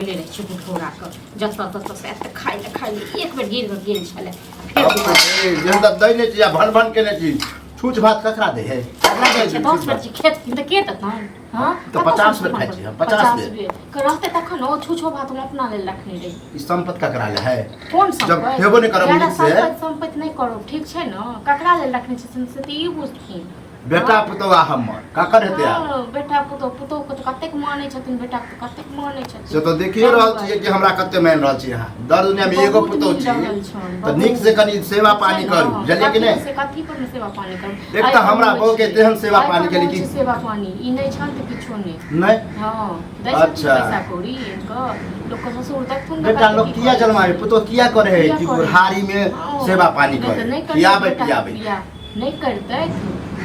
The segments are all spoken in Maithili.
ले रहै छी बुढ़ौराके जतऽ ततऽ से एतऽ खाइ लए खाइ लए एक बेर गिर गेल छलै फेर दोबारा। जेहन तऽ दै नहि छी आ भन भन केने छी छूछ भात ककरा दै है ककरा दै छै छै 10 बेर छी खेत तऽ के देतन हँ तऽ 50 बेर खाइ छी हम, 50 बेर। के रहतै तखन ओ छूछो भात हम अपना लेल रखने रही ई सम्पत ककरा ले है कोन जब सम्पति खेबो नहि करब ज्यादा नीक से। सम्पति सम्पति नहि करब ठीक छै ने ककरा लेल रखने छथिन से तऽ ई बुझथिन बेटा पुतोह आ हमर ककर हेतै आब हँ, बेटा पुतोह पुतोह के तऽ कतेक मानै छथिन बेटा के तऽ कतेक मानै छथिन से तऽ देखिए रहल छियै कि हमरा कते मानि रहल छी अहाँ दर दुनियामे एगो बहुत पुतोह मिल छी रहल छनि, तऽ नीक से कनि सेवा पानी छै ने, करू बुझलियै कि कथी नहि से कथी पर मे सेवा पानी करू एक आइ तऽ हमरा पर बहू के छै। तेहन सेवा आइ पानी पर केली बहू कि- छै सेवा पानी ई नहि छनि तऽ किछो नहि नहि हँ दै छथिन अच्छा। पैसा कौड़ी इनकर लोक के ससुर देखथुन ने बेटा कते लोग की किया करै जन्मावे छै। पुतोह किया करे है किया कि करै? बुढ़ारी में हँ, सेवा पानी नहि तऽ करे नहि करतै खियाबै बेटा पियाबै बियाह। नहि करतै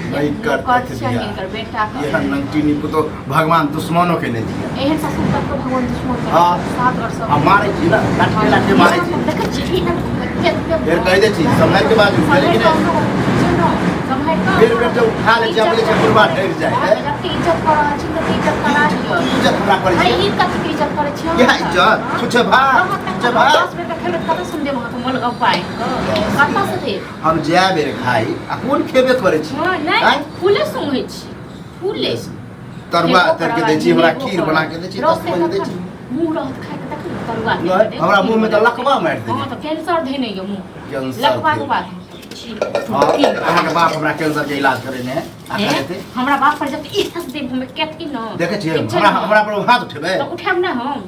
नहि करतै हिनकर बेटा के एहन नंगटीनी पुतोह भगवान दुश्मनो के नहि दिया एहन ससुर तक के भगवान दुश्मन कर हाँ। सात वर्ष आ मारै छी ने लाठे लाठे मारै छी देखै छी एहन कते फेर कहि दै छी, सम्हारि के बाजू, बुझलियै कि नहि? नहि बेर बेर जब उठा लै छी, हम बोलै छी, बुढ़बा डरि जाइ है। जते इज्जत कर रहल छी तते इज्जत करा लिअ इज्जत हमरा करै अरे छी ई कथी के इज्जत करै छी इएह इज्जत छुछे भात छुछे भात 10 बेर खेबै कतऽ सुन देब अहाँके मोलगप्पा आनि कऽ कतऽ से देब हम जए बेर खाइ आ कोन खेबे करै छी हँ नहि आँय? फूले सुंघै छी फूले तरुआ खेबो तर के करब दै छी हमरा आ खीर नेबो बना करब। के दै छी रहतै दस दै तखन छी मुँह रहत खाइके तखन ने तरुआ नहि, देब, देब, हमरा खीर मुँहमे तऽ बना लकवा मारि देब। हँ देबै तऽ कैंसर धेने यऽ मुँह कैंसर लकवा के भेल। बाद छी हँ अहाँके बाप हमरा कैंसर के इलाज करेने है आ हे, करेतै हमरा बाप पर जब ई हंस देब हम केथी न देखै छियै ठीक छै हमरा ने? हमरा पर हाथ उठेबै तऽ उठायब ने हम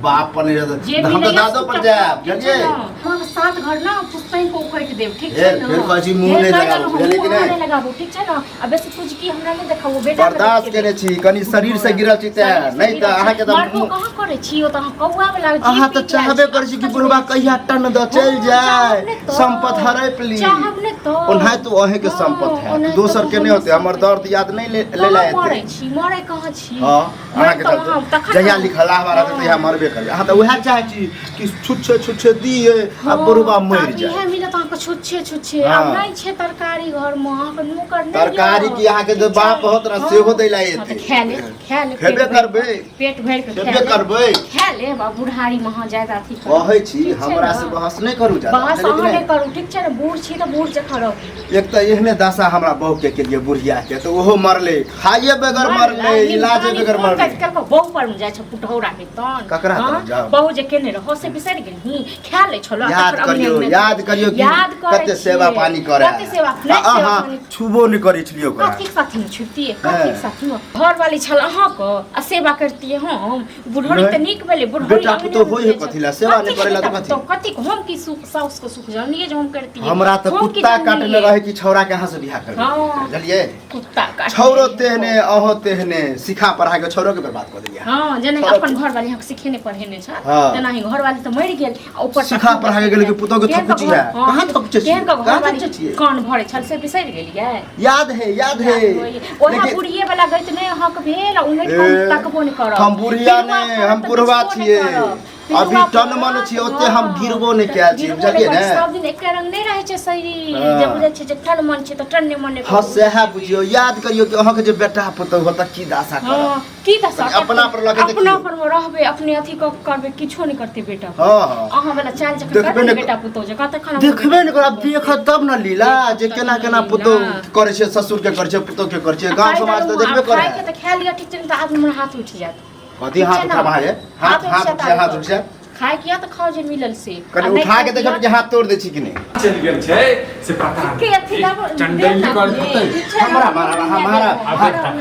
बाप पर नहि रहत जे तऽ हम तऽ मिलैया दादो पर से जायब ठीक छै बुझलियै ने? हम सात घर ना पुस्तैन को उकटि देब ठीक छै फेर- ने फेर कहै छी मुँह फेर नहि कहै लगाबू, छलहुँ, बुझलियै कि मुँह नहि? नहि लगाबू ठीक छै ने आ बेसी फुजकी हमरा नहि देखाबू बेटा के बर्दाश्त देखेबै। केने छी कनि शरीर से गिरल छी तें शरीर से नहि तऽ गिरल छी। अहाँके तऽ मरबो कहाँ करै छी ओ तऽ अहाँ कौआ वाला जीभ अहाँ तऽ पी गेल चाहबे छी, करै छी कि अक्कल बुढ़बा नहि कहिया टन दऽ चलि हँ, जाय चाहब नहि तऽ। सम्पत हड़पि ली चाहब नहि तऽ। ओनाहि तऽ अहींके हँ, सम्पत है ओनाहि तऽ दोसर के नहि होतै हमर दर्द याद नहि ले कहाँ ला मरै एतै छी मरै कहाँ छी हँ अहाँके मरि तऽ अहाँ चलते तखन जहिया ने- लिखल हवा रहतै तहिया मरबे करबै अहाँ तऽ उएह चाहै छी कि छुच्छे छुच्छे दिए आ बुढ़बा मरि आब जाय इएह मिलत अहाँके छुच्छे छुच्छे हँ। आब नहि छै तरकारी घरमे अहाँके नौकर नहि तरकारी यऽ। की अहाँके जे बाप होत ने हँ। सेहो दै लए हँ, तऽ एतै खा ले खा ले खेबे पेट भरि करबै। कऽ, पेट भरि कऽ खा खेबे ले करबै खा लेब आ बुढ़ारीमे अहाँ जादा अथी करब। कहै छी ठीक छै हमरा ने? से बहस नहि करू जादा बहस बुझलियै कि अहाँ नहि? नहि करू ठीक छै ने बूढ़ छी तऽ बूढ़ जकाँ रहू एक तऽ एहने दशा हमरा बहू के केलिए बुढ़िया के तऽ ओहो मरलै खाइए बगैर मरलै इलाजे बगैर मरलै बहू पर मे जाइ छै पुटौरा के तन ककरा हाँ? तरफ जाउ? बहू जे केने रहो से बिसरि गेलही खा लै छलो याद करियो याद करियो कि याद करै कते सेवा छियै। पानी करे कते सेवा आ नहि सेवा अहाँ पानी छुबो नहि करै छलियै ओकरा कथी साथी में छुटिए कथी साथी में घर वाली छल अहाँ के आ सेवा करतिए हम बुढ़ौरी नहि। तऽ नीक भेलै बुढ़ौरी बेटा अंगने पुतोह मे होइ है जाइ छै। कथी ला? सेवा नहि कथी करै ला तऽ बेटा कथी? पुतोह? कथी हम की सुख साउस के सुख जानलिए जे हम करतिए हमरा तऽ हम की कुत्ता काटने जानलियै? रहे कि छौड़ा के अहाँ से बियाह करबै हँ। बुझलियै कुत्ता काटने छौड़ो तेहने अहो तेहने सिखा पढ़ा के छौड़ो के बर्बाद कऽ देलियै हँ जेना छौड़ो- अपन घर वाली अहाँके सिखेने पढ़ेने छल हँ। तेनाही घर वाली तऽ मरि गेल आ ऊपर से सिखा पढ़ा के गेलै कि पुतोह के केहन थकुची है। हँ, कहाँ थकुचे छियै? केहन के घर कहाँ वाली थकुचे छियै? कान भरे छल से बिसरि गेलियै याद है याद है ओएह लेकिन बुढ़िए वाला गति नहि अहाँके भेल आ उनटि कऽ ए, हम तकबो नहि करब हम बुढ़िया पिलुआ नहि पड़त हम तऽ बुढ़वा बिछबो नहि छियै करब। अभी पिलुआ टन मन पड़त, छियै ओते हम हँ। गिरबो नहि कयल छियै गिरबो नहि बुझलियै करै ने छै, सब दिन एके रंग नहि रहै छै शरीर हँ। जे बुझै छै जे टन मन छै तऽ टन मन नहि हँ सएह बुझियौ याद करियौ कि अहाँके जे बेटा पुतहु होत की दशा करत हँ की दशा कनि अपना पर लऽ के अपना देखियौ। पर मे रहबै अपने अथी कऽ के करबै किछो नहि करतै बेटा हँ हँ अहाँ वाला चाल जखन देखबे करबै ने नहि बेटा पुतोह जकाँ तखन अहाँ देखबे नहि करब देखत तब ने लीला जे तब केना ने केना लीला। पुतोह करै छै ससुर के करै छै पुतोह के करै छै आ गाँव खाइ समाज तऽ देलहुँ, देखबे आब करै खाइके तऽ खा लिअ ठीक छै नहि तऽ आदमी हाथ उठि जायत कथी हाथ ठीक छै ने? उठाबऽ अहाँ हाथ हाथ उठि उठि जाय, हाथ उठि जाय। खाय किया तऽ खाओ जे मिलल से कनि आ नहि उठा के खाय देखब किया कि हाथ तोड़ दै छी कि नहि चलि गेल छै से पता के अथी लाबो चंडैली देब कर ने, होतै। ठीक छै ने? हमरा मारा, हमरा मारा।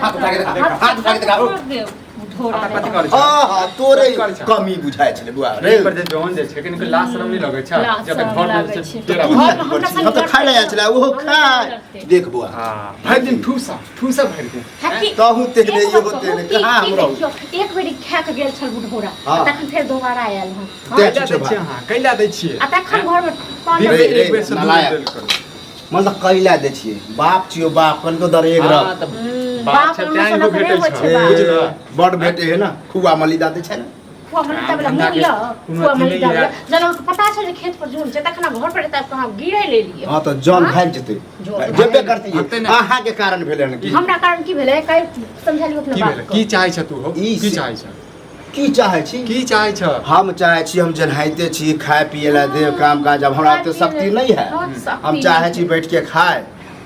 हाथ उठा के देखा, हाथ उठा के देखा। देब, ढोरा कथी देब। करै छै आहा तोरे कथी करै छै? कमी बुझाइ छलै बुआ रे पर जे जौन जे छै कनिको लाज शरम नहि लगै छै लाज जब शरम घर में लागै छै छै। तेरा तू घर की मे हमरा करै छी? हम तऽ संग खाय लए आयल छलै ओहो हमरा खाय संग लड़तै। देख बुआ हां भरि दिन ठूसा ठूसा भरि दिन है कि- तहु तेहने एक बात इहो कहू, तेहने की- कहाँ की हम रहू देखियौ, एक बेरी खा के गेल छल बुढ़ौरा हाँ। तखन फेर दोबारा आयल हँ तें कैला दै छुछे छियै भात। अहाँ कैला दै छियै आ तखन घर मे पान दिन रे, मे रे, एक बेर से दू बेर नालायक। देल करू मतलब कैला दै छियै बाप छियौ बाप कनिको दरेग रह हाँ, तऽ हम्म, बाप बाप छै हमरा तें सनक एगो नहि भेटै होइ छै छै बाप। बुझलह बड भेटे है ना खुआ मलिदा दै छै ने खुआ मलिदा वाला धंधा मुँह के यऽ कोनो खुआ अथी नहि मलिदा वाला यऽ। जेना अहाँके पता छै जे खेत पर जोन छै तखन अहाँ घर पर एतऽ कहाँ गिरे ले लिए हाँ तऽ जन हाँ? भागि जेतै जन जेबे करतियै भागतै नहि। अहाँके कारण भेलै हन की हमरा कारण की भेलै काल्हि समझा लियौ अपना की बाप भेलै के की चाहै छ तू हो ई की से- चाहै छ की चाहै छी? की चाहै छ? हम चाहै छी, हम जेनाहिते छी, खाय पिए ला दे, काम काज। अब हमरा ओते शक्ति नहीं है। हाँ, शक्ति हम चाहै नहीं। छी बैठ के खाए,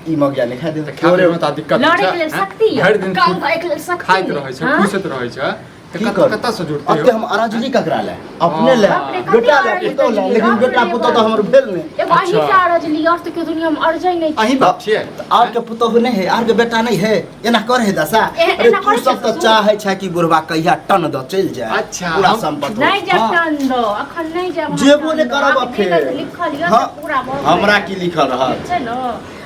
ई मगिया नहीं खाए दे। तऽ खाय तोरे मे तऽ दिक्कत लड़े छै, के लेल हैं? शक्ति यऽ, भरि दिन काम करे के लेल शक्ति खाइत नहि। रहै छै, हाँ? ठूसैत रहै छै, तऽ की कतऽ करू? कतऽ से जुटतै अते यौ? हम अराजली ककरा ले? अपने ले, बाप रे, कते बेटा ले, अराजली पुतोह ले, करियै, लेकिन बाप बेटा रे पुतोह तऽ बाप। हमर भेल नहि। एगो अहीं अच्छा। के अरजली, और तऽ केओ दुनिया में अरजै नहि छै। अहीं बाप छियै? आर के पुतोह नहि है, आर के बेटा नहि है, एना कर है दशा। अरे एना तू करै सब छै तऽ ससुर? चाहै छै कि बुढ़वा कहिया टन दऽ चलि जाए, अच्छा, पूरा हम- संपत्ति। नहि जायब हाँ। टन दो, अखन नहि जायब अहाँ जेबो टन नहि दो। करब अहाँके फेर। जे लिखल यऽ हाँ, से पूरा भऽ गेल। हमरा की लिखल रहत? छै ने?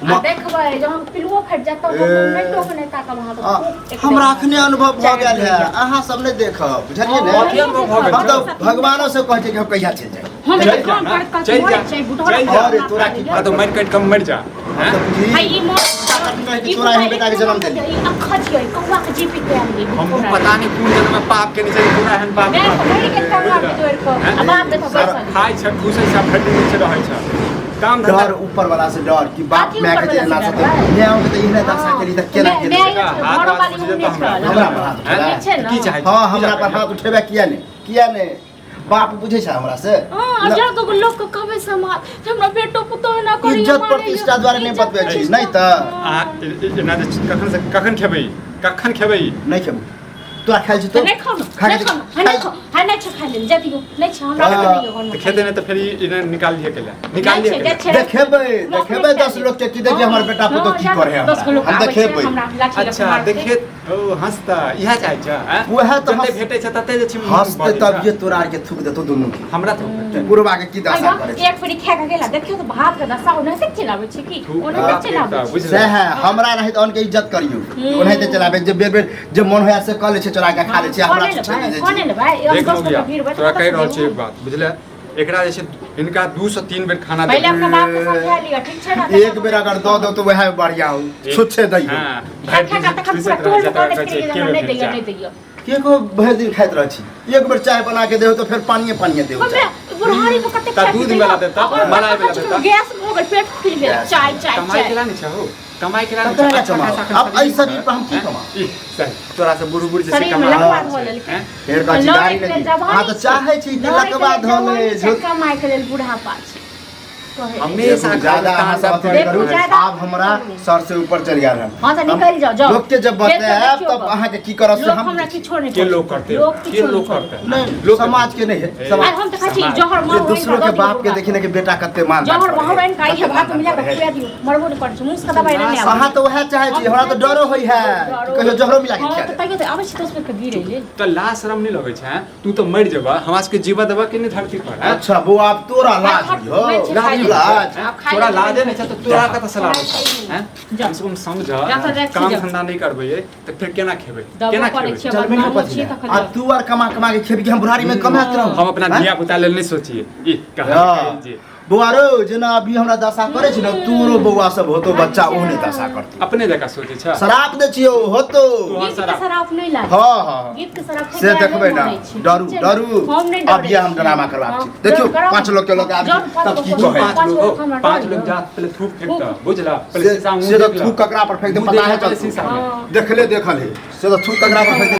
आ देखबै जहन पिलुओ फाटि जायत तऽ हम नहि टोक नहि ताकब अहाँ आ, तऽ। हमरा अखने अनुभव भऽ गेल है, अहाँ सब नहि देखब, बुझलियै ने? कथी अनुभव भऽ गेल हम छौ? तऽ भगवानो से कहै छियै कि हम कहिया चलि जाए। हम चलि एते जा काम ना, करैत करैत चलि मरै जा, छै, बुढ़वा चलि जा। अरे तोरा की आ तऽ मरि कटि कऽ मरि जा, हैं? तऽ बुझी, हाय, ई मोर कहै कि तोरा एहन बेटाके जन्म देली। ई अखज यै, कौआ के जीपी के आदमी। हमहूँ पता नहि कोन जन्म में पाप केने छै, तोरा एहन बाप। मैं तऽ मरि गेल कौआ के जोड़ि कऽ। आ बाप देखो बैसल। खाइ छै, ठूसै छै, भरि दिन छै रहै छै, काम धंधा। डर ऊपर वाला से डर कि बाप कथी माय के ऊपर जे एना वाला से से डर? माय के तऽ एहने दशा केली तऽ केना माय केली? माय हाथ घरो हाथ वाली बुझि ओहने जेतौ हमरा। छल। हमरा पर हाथ हैं? उठेबै? छै ने? की चाहै छी? हाँ, की हमरा पर चाहै हाथ उठेबै किया नहि? किया नहि? बाप बुझै छै हमरा से? हाँ, आ जब तक लोग के कहबै समाज जे हमरा बेटो पुतोह ना करी, इज्जत प्रतिष्ठा दुआरे नहि बतबै छी, नहि तऽ। आ एना जे कखन से कखन खेबै, कखन खेबै? नहि खेबै। तोरा खायल छी तो नहि खाउ ने, खा के नहि खाउ ने, हँ, नहि खाउ, हँ, नहि छै खाय लेल, जा दियौ, नहि छै, हमरा हाँ। नहि दियौ घरमे। तऽ खेतै नहि तऽ फेर ई एना निकाल लिहे केला, निकाल नहि लिहे छै, केला। जाइ छै। देखेबै, हम अपने देखेबै खाय 10 लेब। लोग के कि देखिए हमर बेटा पुतोह की हाँ, करे दस गो हमरा। लोग हम आबै छै, देखेबै। हमरा लाठी लऽ कऽ अच्छा मारतै। देखे ओ हंसता, इएह चाहै छ, हैं? उएह तऽ जते हंस- भेटै छै तते जे छै मुँह हंसते बजै तब छै। ये तोरा आर के थूक देतो दुनू के। हमरा तो भेटतै। बुढ़वा के की दशा अइबा, करे छै। एक बेरी खा के गेला, देखियौ तऽ भात के दशा ओनाहिते चलाबै छै की? थूक ओनाहिते बाप रे चलाबै बाप, छै। बुझलियै? सएह है, हमरा रहैत अनके इज्जत करियौ, ओनाहिते चलाबै जे बेर बेर जे मन होया से कऽ लै छै, चोरा के खा लै छै, हमरा कोने छुछे लेबै, नहि दै कोने छै। लेबै, एक देख दस मौगिया, गोटा भीड़ बैठ तोरा कतऽ कहि से रहल छियौ देबौ? एक बात बुझले, एकरा जे छै हिनका 2 से 3 बेर खाना पहिले देबै। अपना बाप के समझा लिअ, ठीक छै ने? एक बेर अगर दऽ दौ तऽ वएह बढ़िया हो, छुच्छे दैयौ। हाँ, खा भरि खा दिन कऽ तखन ठूसैत पूरा रहै छै, टोल तोरा कहने कहै छै, छै एके हमरा बेर नहि भेट दैयऽ, जा। नहि दैयऽ। के को भरि दिन खाइत रहै छी, एक बेर चाय बना के देहो तऽ फेर पानिये पानिये देहो। हमे बुढ़ारी में कतेक तऽ चाय दूध पीबै वाला यऽ? देता, और मलाई वाला कतेक देता। गैस भऽ गेल, पेट फूलि गेल, गैस। चाय चाय कमाइ चाय। केला नहि छै हौ, कमाइ केला नहि ककरा छै? अच्छा कमाउ? खासा एखन अब एहि शरीर शरीर पर हम की हैं? कमाउ? ई, सही, तोरा से बूढ़ बूढ़ जे छै शरीर में कमा लकवा रहल धऽ छै, लेलकै। हैं? फेर कहै छी लड़ै गाड़ी के नहि लेल दी। अहाँ तऽ जवानी चाहै छी कि लड़ै के लकवा लेल धऽ ले। जवानी छै, कमाइ के लेल बुढ़ापा छै। कहै हमेशा देखू, ज्यादा अहाँ सब अथी नहि देखू, करू। ज्यादा आब हमरा सर से ऊपर चलि गेल हन। हाँ, तऽ निकलि जाउ, जाउ। लोक के जब फेर तऽ बतायब देखियौ तब गप। अहाँके की करब से लोक हम हमरा किछो नहि के लोक करतै? लोक के किछो लोक नहि करतै? नहि, लोक समाज के नहि है, ए, समाज आइ हम तऽ खाइ छी समाज। जहर जे माहौर दूसरो के बाप के देखी ने कि बेटा कते मान जहर दान करे माहौर है, आनि कऽ आइ कते भात मान मिला दान कऽ करे है। खुआ दियौ, मरबो नहि करै छै, मुँह से दबाइ नहि अहाँ तऽ वएह चाहै छी, हमरा तऽ डरो होइ है कि कहियो जहरो मिला के हाँ खिया तऽ दे। तैयो तऽ आबै छै 10 बेर के गिरै लेल। तऽ लाज शरम नहि लगै छै, हैं? तू तऽ मरि जेबह, हमरा सबके जीवा देबह कि नहि धरती पर, हैं? अच्छा बौआ, आब तोरा लाज हट, हो? नहि छै। लाज नहि लाज। हैं? आब खाइ तोरा लेल लाजे नहि छै तऽ तोरा कतऽ से लाज छै, हैं? जा। कम से कम समझ, जा तऽ जाइ छी, काम जा। धंधा नहि करबै तऽ फेर केना खेबै? दबो केना करै खेबै? छियै, चलबे नहि बदनामो कथी छियै लए? तखन आ तू आर कमा कमा के खेबी कि हम बुढ़ारी में कमाइत रहू? हम अपना हैं? धिया पुता लेल नहि सोचिए ई कहा हाँ। जे बौआ रौ, जेना अभी हमरा दशा करे छी ने, तोरो बौआ सब होतो बच्चा, ओहने दशा करतौ। अपने जकाँ सोचै छ। शराब दै छियौ होतो। तोहर गीत के शराब। शराब नहि लागै। हाँ हाँ गीत के शराब से देखबै ना, डरू डरू। हम नहि अब ये हम ड्रामा करबाक छी, देखियौ 5 लोग के लोग आबि तब की कहै। 5 लोग हो, 5 लोग जा पहले थूक फेंकता, बुझला? पहले से शीशा मुंह से तऽ देख ला। थूक ककरा पर फेंक दे मुंह पता देख है ला पहले चलतौ। शीशा में। देखले देखल है, से तऽ थूक ककरा पर फेंक दे।